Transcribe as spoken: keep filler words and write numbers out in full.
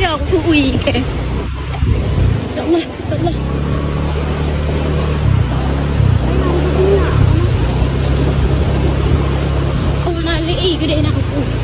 Aku ui ke. Ya Allah, ya Allah. Oh, nak lei gede nak aku.